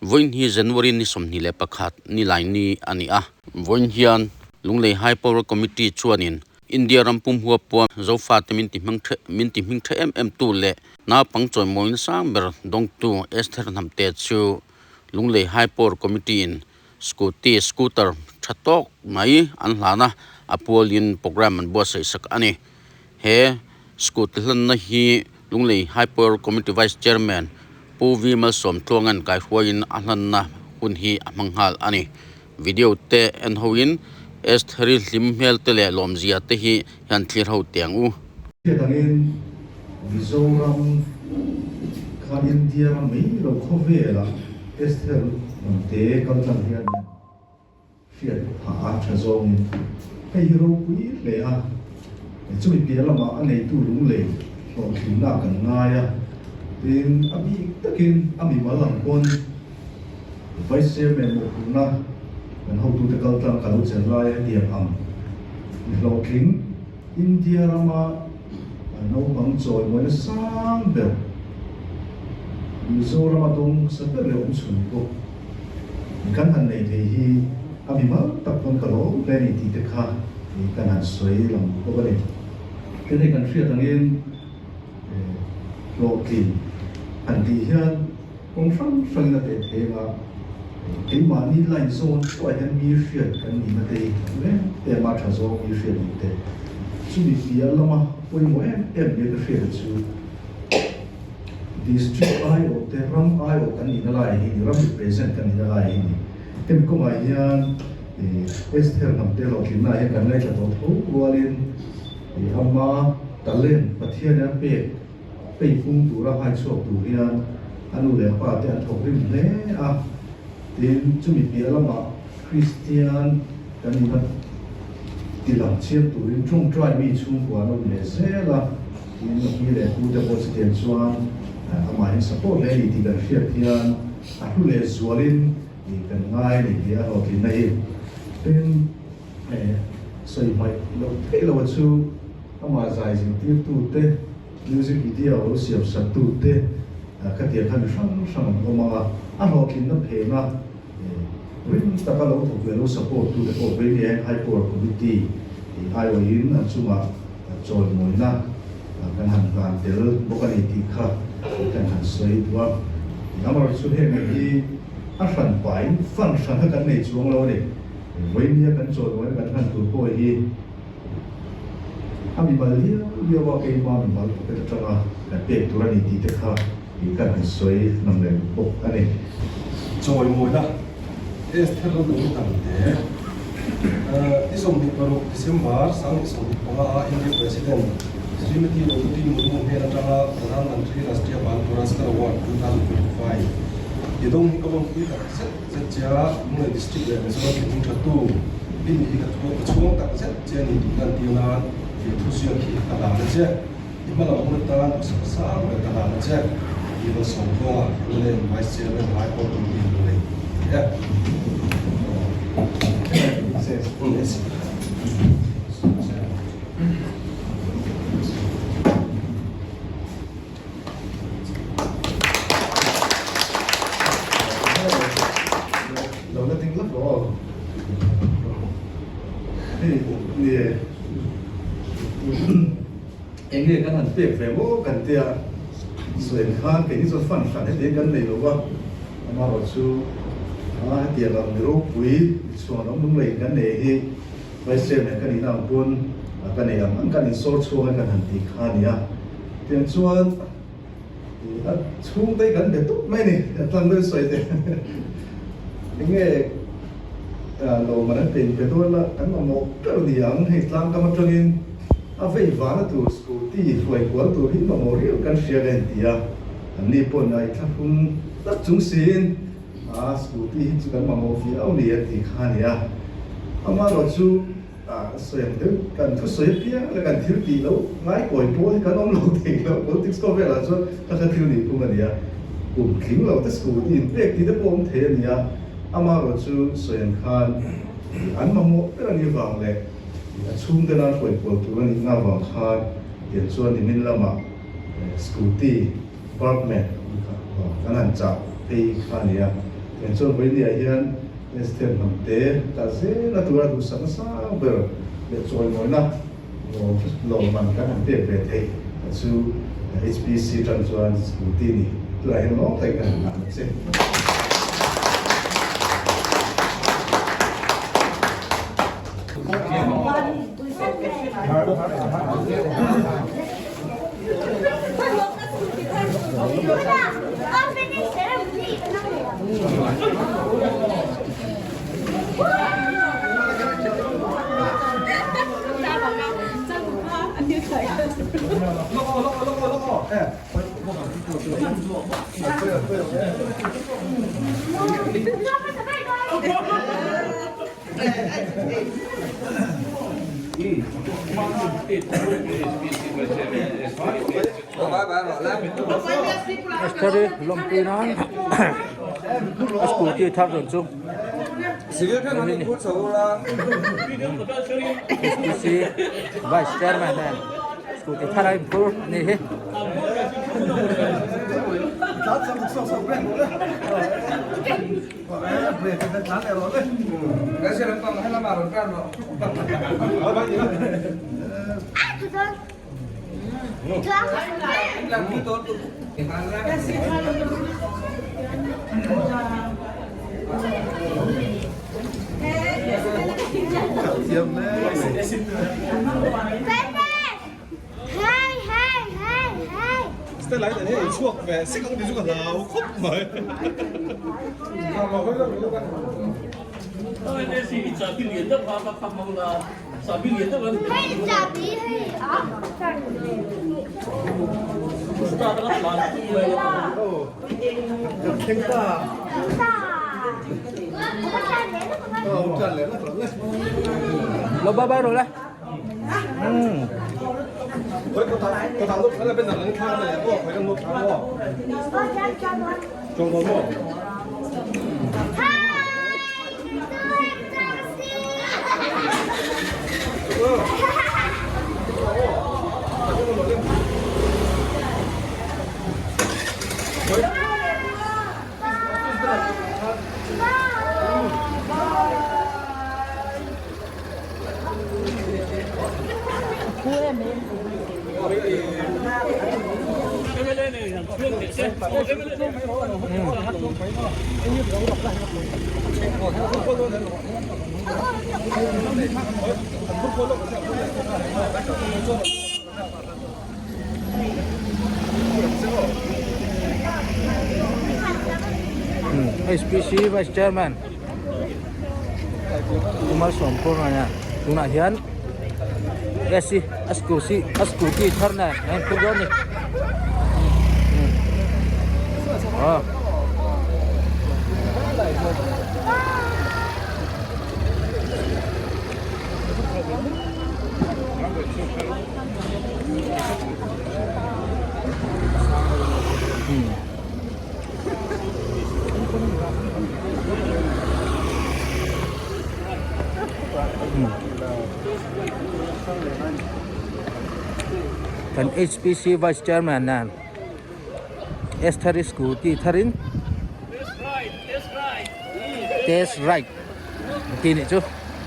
Vawiin hi January ni 21 Nilaini a ni a. Vawiin hian Lunglei High Power Committee chuanin India ram pum huap pawh Zofate min ti hmang the min ti hming tha em em tu leh naupang chawimawina sang ber dawngtu Esther Hnamte chu Lunglei High Power Committee in Scooty, scooter, tha tawk mai an hlan a, a pualin programme an buatsaih sak a ni. He scooty hlanna hi Lunglei High Power Committee Vice Chairman Pu V Malsawmtluanga'n kaihruaiin a hlanna hun hi a hmang nghal a ni. Video te en hoin Estheri hlim hmel te leh lawmzia te hi hian thlir ho teh ang u. Hriat angin Mizoram kha India ram mai lo khawvelah Esther Hnamte kal tlang hian hriat phah a tha zawngin hei hi ropui hle a, chumi piah lamah a neitu lunglei hlawhtlinna kan ngai a, tin a bik takin a mimal ang pawn Vice Chairman mawhphurhna kan hotute kal tlang ka lo chelh lai a hetiang ang mi hlawhtling India rama naupang chawimawina sang ber, Mizorama dawng hmasa ber leh awm chhun pawh kan han nei thei hi a mi mal tak pawn ka lawm hle a ni tih te kha kan han sawi lang bawk a ni. Tin hei kan hriat angin hlawhtlin han tih hian Kawng hrang hrangin a teh thei anga keimahni line zawn thuah hian mi hriat kan nihna te hi reng em a tha zawng mi hriat nih te chumi piah lama pawimawh em em nia ka hriat chu District aiawh te ram aiawh kan nihna lai hi ni ram represent kan nihna lai hi ni hemi kawngah hian Esther hnamte hlawhtlinna ah hian kan ngaithla tawh tho rualin ama talent Pathian a pek Hei pung tura hai chhuak tur hian a nu leh pa te an thawk rim hle a, tin chumi piah lamah Kristian kan inla ti lang chiam turin tawngtai mi chhungkua an awm leh zel a, tin a pi leh pu te pawh chutiang chuan amahin support hle a ni tih kan hriat hian a hlu leh zualin kan ngai a ni tih a hlawhtlinna hi. Tin. Sawi hmaih loh theih lo a chu amah zai zirtirtu te, music video lo siam sak tu te khatiang kha mi hrang hrang an awm ang a, a hlawhtlinna phena rim taka lo thawk leh lo support tu te pawh vei nia heng High Power Committee aiawhin an chungah chawimawina kan han hlan tel bawk a ni tih kha kan han sawi duh a. Amaherawhchu heng hi a hran pahin fund hran kha kan nei chuang lo a ni. Vawinia kan chawlhmawina kan hlan tur pawh hi a mimal liau liau a, keima mimal pocket atanga kan pek tur a ni tih te kha kan han sawi hnam leh bawk a ni. Chawimawina Esther Lalnungi Hnamte Ni 26 December 2025 a India President Srimati Droupadi Murmu hnen atanga Pradhan Mantri Rashtriya Bal Puraskar Award 2025 i dawng hi ka lawmpui tak zet. Zet che a, Lunglei District leh Mizoram hi hming tha tu i nih hi ka thu ka chhuang tak zet che a ni tih lan tir nan he thu ziak hi ka hlan a che. I hma lam hun atan duhsak sang ber ka hlan a che. Tih rawn sawm tluangah Lunglei Vice Chairman High Court Committee Lunglei a ni e. Lo la ding lawk rawh aw. Hei ni e. Eng nge kan han pek ve maw kan tia sawi khan kei hi chuan fan hran hetiang kan nei lo va. Amaherawhchu a hetiang ang mi ropui chhuan awm lunglei kan nei hi Vice Chairman ka nihna ang pawn ka nei ang ang kan insawr chhuak a kan han tih kha a ni a. Tiang chuan a chhungte hi kan be tup mai a ni, a tlang deuh sawi te. Enge lawm an pe pe dawn la kan mamawh ber a ni ang, hei tlang kam atangin a vei vana tur scooty hruai kual tur hi mamawh riau kan hria ka inti a, anni pawn a inthlahrung tak chung siin a scooty hi chu kan mamawh viau a ni a tih kha a ni a. Amaherawhchu. A sawi ang deuh, kan thusawi apiang leh kan thil tih loh ngai kawi pawl hi kan awm lo thei lo, politics khawvelah chuan kha kha thil nih phung a ni a, kum tling lo te school hi inpek tih te pawh awm thei a ni a, amaherawhchu sawi ang khan an mamawh ber a nih vang leh a chhungte nan hruai kual tur a nihna vang khan tiang chuan nimin lamah scooty Bergman kan han chah phei kha a ni a. Tiang chuan vawinia hian Esther hnamte kal zel a tura duhsak nasa ber leh chawimawina lawmman kan han pek ve theih chu HPC tan chuan scooty ni tunah hian lawng takin kan han ngah ang che. Esther-i lawmpui nan a scooty thar dawn chu SPC Vice Chairman nen scooty thar a inphur a nih hi. Lo bye bye rồi đây. HPC Vice Chairman Kumar Sawmkhur ania tunah hian SC a scooty a scooty thar nen a inphur dawn a ni aw. Kan HPC Vice Chairman nen Esther-i scooty tharin Test ride tih nih chu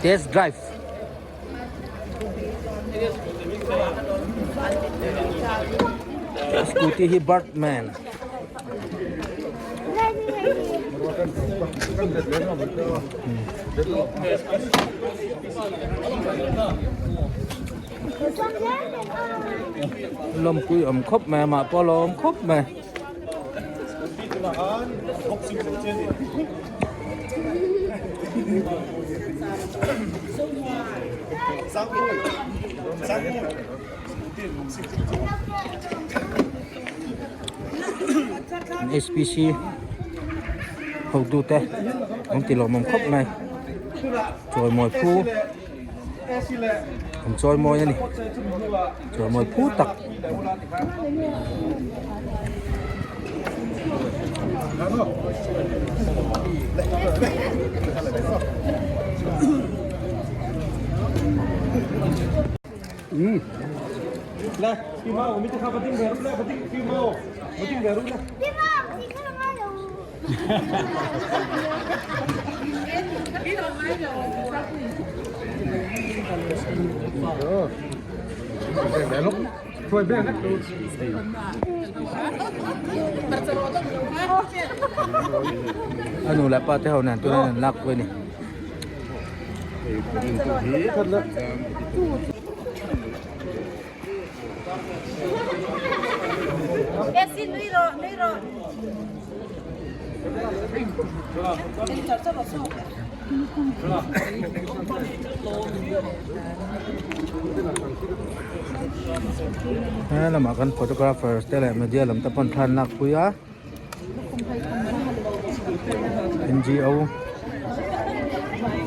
test drive. Scooty hi Birdman. Lawmpui awm khawp mai a mah pawh a lawm khawp mai. HPC hotute an ti lawmawm khawp mai chawimawi phu an chawimawi a ni chawimawi phu tak. A nu leh pa te ho nen tuna an lak pui a ni. He lamah kan photographer te leh media lam te pawn thla an lak pui a N_G_O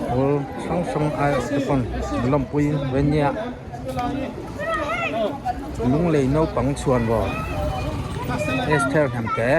pawl hrang hrang aiawh te pawn an lawmpui ve nia lunglei naupang chhuan vaw Esther Hnamte.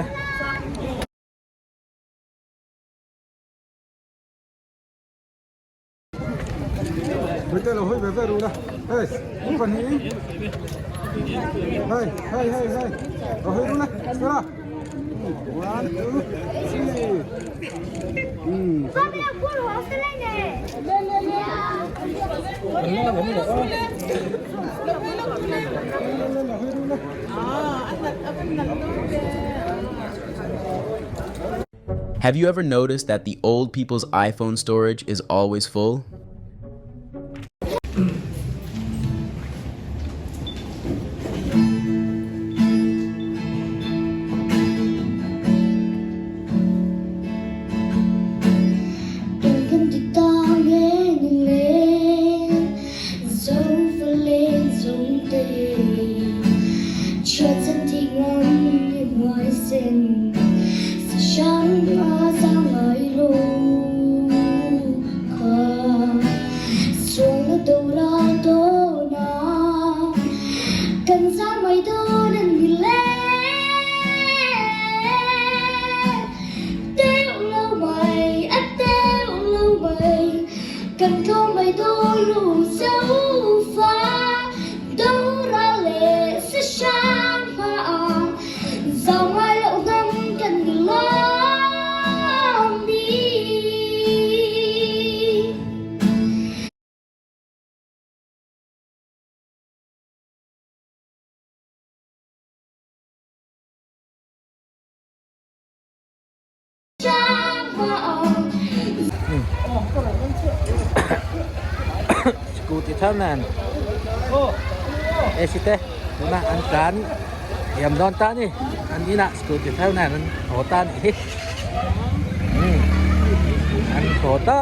Have you ever noticed that the old people's iPhone storage is always full? Scooty thar nen AC te tunah an tlan hiam dawn ta a ni an inah scooty thar nen an haw ta a nih hi an haw ta.